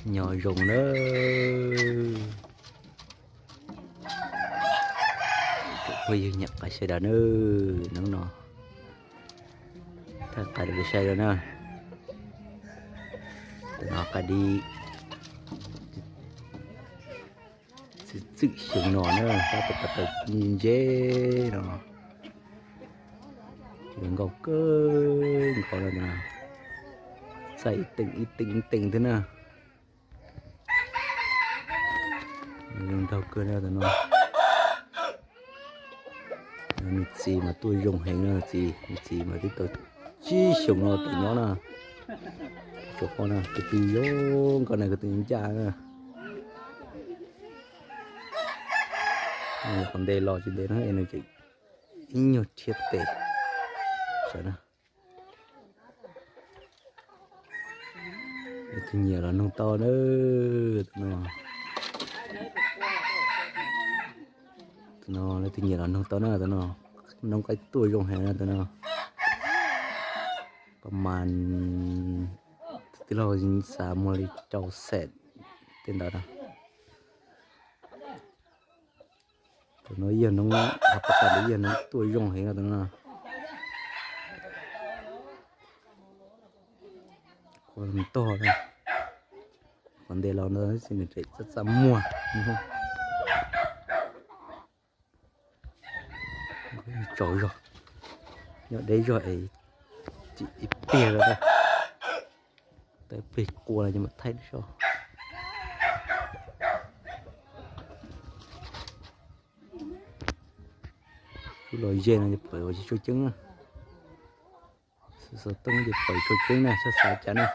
Nyob zoo na, tsoom phooj ywg nyam qab sawv daws na, hnub no thaij qab rau peb saib na. Tam no qab dib txwm xyoo no na, tab tom ko taw ntse no, zoo nkauj kawg nkaus no, txaij ib teem ib teem ib teem thiab na. Zoo nraug kawg na tam no. Nws txiv mas tuaj zoo heev na, nws txiv mas twb tau tsib xyoos no tab tom nyob na. Tsoom phooj na, tus twg zoo nkauj na, tus twg ncaj na. Qhov ntes los tsis ntev no es nws tseem ib nyuag rhiab tes. Sawv na, leej twg nyiam los noog tau na. Tus no leej twg nyiam los noog tau na, tus no noob qaib tuaj zoo heev na tus no. Pas mas tij laug xav muag li rau xees tej ntawd na. Tus no yog noob, hab pas tas ntawd yog noob tuaj zoo heev no tus no. Qua ntog na, qhov ntes los no xwb nws tseem txaj txaj muag. Tsaus zog, nyob deb zog es ib pliag lawm, tawm plig qua no ces mam thaij soj. Lub los ze no ces pawv ua tsis tshua ceeb na. Xov tooj ces pawv tshua ceeb na, xav xav cas na.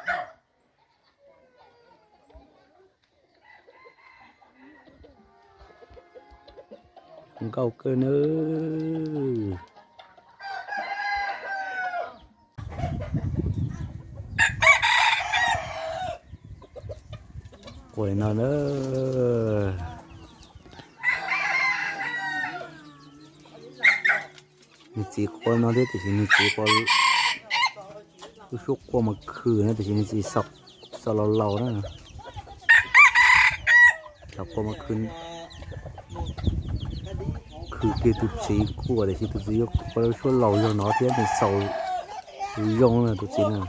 Nkauj kawg nawb. Qua li no na. Nws txiv qua no thiab tiam sis nws txiv qua, lub suab qua mas khwm na tiam sis nws txiv xav laus laus na. Xav qua mas khwm, khwm kiag tus txiv qua tiam sis tus txiv qua lub suab laus zog no thiab nws xaus zoo na tus txiv na.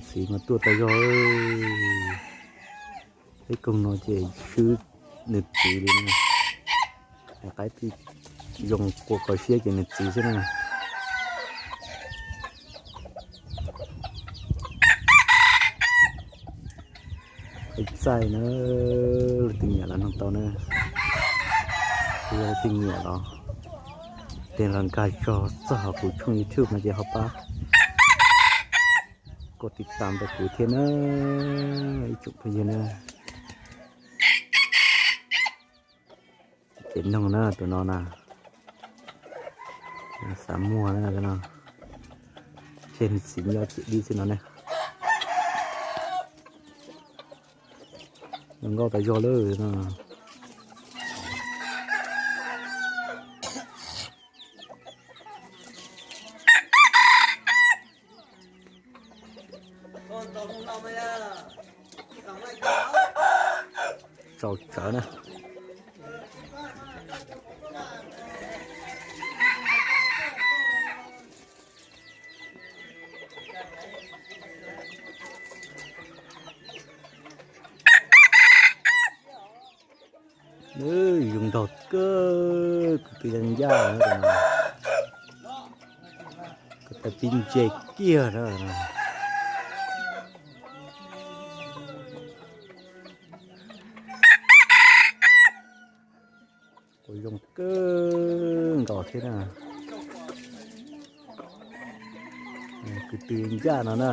Txiv mas tuaj tau zog. Peb koog no ces swb nws txiv li na. Qaib twb zoo qua kho siab ces nws txiv xwb na. Ib txaij na, leej twg nyiam los noog tau na. Yog leej twg nyiam los tes los nkag zog txog hauv kuv tshooj YouTube no ces ho pab koj tiv tam rau kuv thiab na, ib tsoom phooj ywg na. Ces noog na tus no na, xav muag na no, ces nws txiv nyob ces dib xwb no ne. Zoo nkauj tas zog lawm no. Tsaus tsawv na. Zoo nraug kawg, kwv tw ncaj ncaj na, ko taw pib ntse kiag na. Kuj zoo kawg nkaus thiab na. Kwv tw ncaj no na,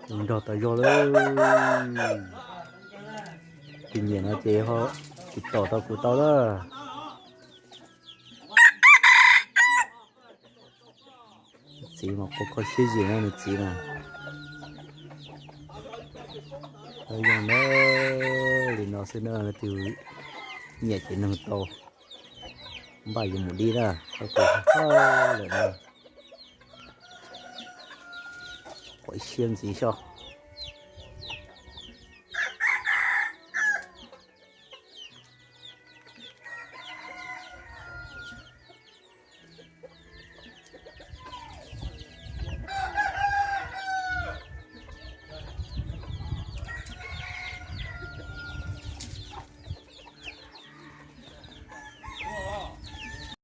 zoo nraug tas zog lawm. Tus nyiam no ces ho tiv tom tau kuv tau lawm. Txiv mas quaj kho siab zim na nws txiv na. Zoo na, li no xwb na, leej twg nyiam ces noog tau. Npaj yuav mus dib na, tau tus hawj lawm na. Cia ntxiv xyov.